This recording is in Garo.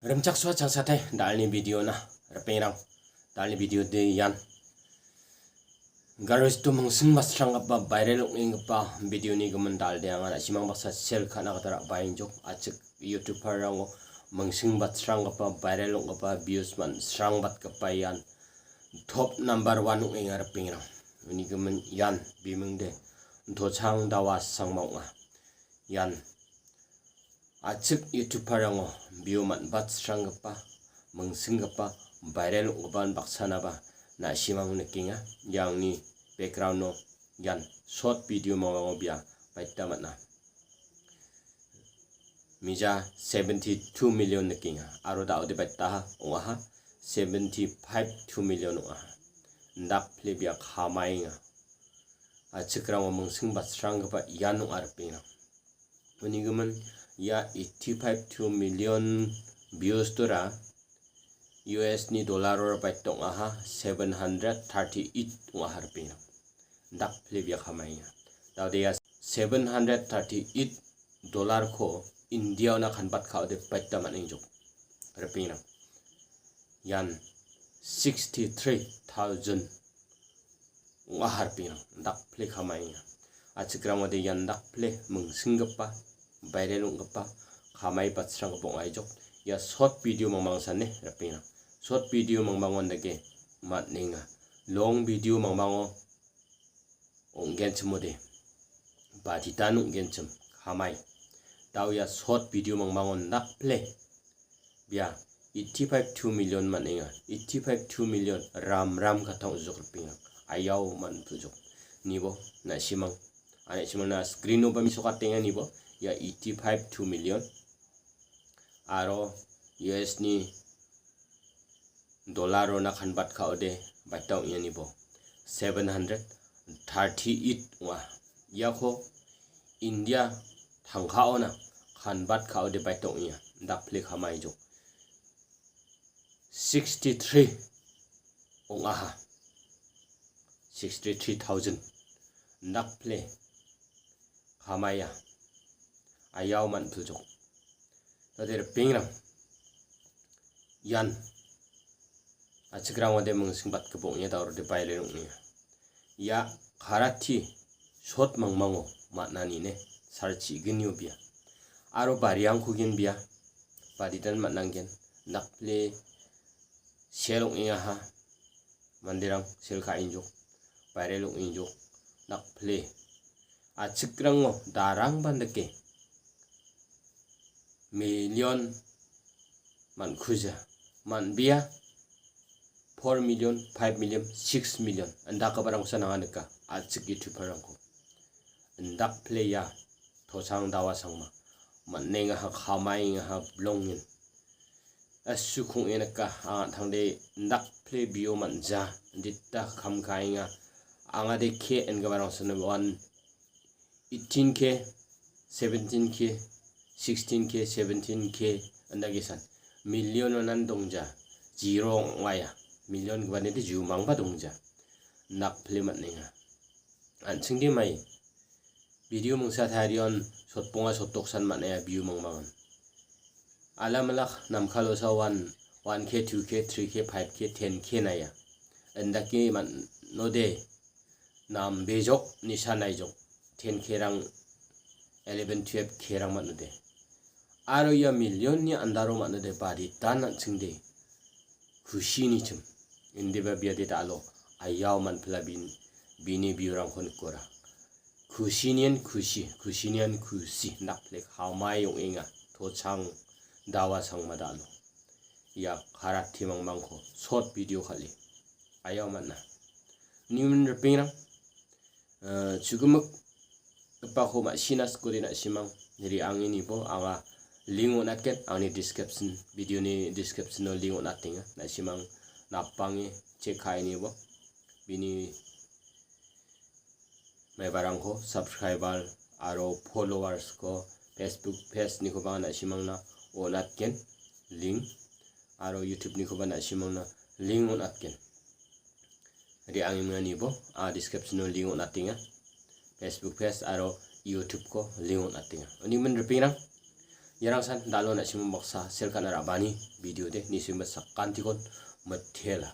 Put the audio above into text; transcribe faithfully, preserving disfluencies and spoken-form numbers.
Rimchaksoa changsatai dalni video-na, ripengrang. Dalni video de ian. Garisto mingsing batsranggipa viral ong·enggipa video-ni gimin dalde anga na·simang baksa share ka·na gita ra·baengjok. Achik YouTuber-rango mingsing batsranggipa viral ong·gipa views man·srangbatgipa ian top number one ong·enga ripengrang. Uni gimin ian bimingde Tochang Dawa Sangma ong·a. Ian achik YouTuber-rango view man·batsranggipa, mingsinggipa, viral ong·gipan baksanaba na·simang nikenga. Iangni background-o ian short video mangmango bia baita man·a. Mija seventy-two million nikenga. Aro da·ode baitaha ong·aha seventy-five two million ong·aha. Indakple bia kamaenga. Achikrango mingsing batsranggipa ian ong·a ripengrang. Uni gimin ia eighty-five two million views-tora U S ni dollar-o baita ong·aha seven hundred thirty-eight ong·aha ripengrang. Indakple bia kamaenga. Da·ode ia seven hundred thirty-eight dollar-ko India-ona convert ka·ode baita man·engjok. Ripengrang. Ian sixty-three thousand ong·aha ripengrang. Indakple kamaenga. Achikrango de ian indakple mingsinggipa, viral ong·gipa, kamai batsranggipa ong·aijok. Ia short video mangmang sane ripengrang. Short video mangmangon dake man·enga. Long video mangmango ong·genchimode, baditan ong·genchim, kamai. Da·o ia short video mangmangon indakple bia eighty-five two million man·enga. Eighty-five two million ram ram katang ujok ripengrang. Ayau man·pujok. Nibo na·simang. Ane simangna screen-oba mesokatenga nibo. Ia eighty-five two million. Aro U S ni dollar-ona convert ka·ode baita ong·ianibo seven hundred thirty-eight ong·a. Iako India tangka-ona convert ka·ode baita ong·ia. Indakple kamaijok. Sixty-three ong·aha. Sixty-three thousand. Indakple kamaia. Ayau man·pujok. Tade ripengrang. Ian achikrangode mingsingbatgipa ong·e da·ode baile ong·enga. Ia karati short mangmango man·anine salchi ignio bia. Aro bariangkogen bia. Baditan man·angen. Indakple sel ong·engaha. Manderang sel ka·enjok. Viral ong·enjok. Indakple achikrango darangban dake million man·kuja. Man·bea four million, five million, six million. Indakgiparangkosa nanga nika. Achik YouTuber-rangko. Indakple ia Tochang Dawa Sangma. Man·engaha, kamaengaha, bilongen. Asu kong·e nika, a, tangde indakple bio man·ja. Indita kam ka·enga. Anga de ke engiparangsan one eighteen K, seventeen K, sixteen K, seventeen K, indake san. Million-onan dongja. Zero ong·aia. Million gipanide jumangba dongja. Indakple man·enga. An·chingde mai. Video mingsa tarion sotbonga sotdoksan man·aia view mangmangan. Alamalak namkalosa one, one K, two K, three K, five K, ten K naia. Indake man·ode nambejok, nisa naijok. Ten K rang, eleven, twelve K rang man·ode. Aro ia million-ni andaro man·ode baditan an·chingde. Kusinichim. Indiba biade da·alo. Ayau manpila bin-, bini biorangko nikora. Kusinian kusi, kusinian kusi, indakple kamai ong·enga, Tochang Dawa Sangma da·alo. Ia karate mangmangko short video kal·e. Ayau man·a. Nimin ripengrang, eh, chugimikgipako ma·sina sikode na·simang re·angenibo anga link on·atgen, angni description, video-ni description-o link on·atenga. Na·simang napange check ka·enibo. Bini maibarangko subscriber aro followers-ko Facebook page-nikoba na·simangna on·atgen link aro YouTube-nikoba na·simangna link on·atgen. Re·angenganibo a description-o link on·atenga. Facebook page aro YouTube-ko link on·atenga. Unigimin ripengrang, Iarangsan dalo na·simang baksa selkana ra·bani video de nisengba sakantikon mitela.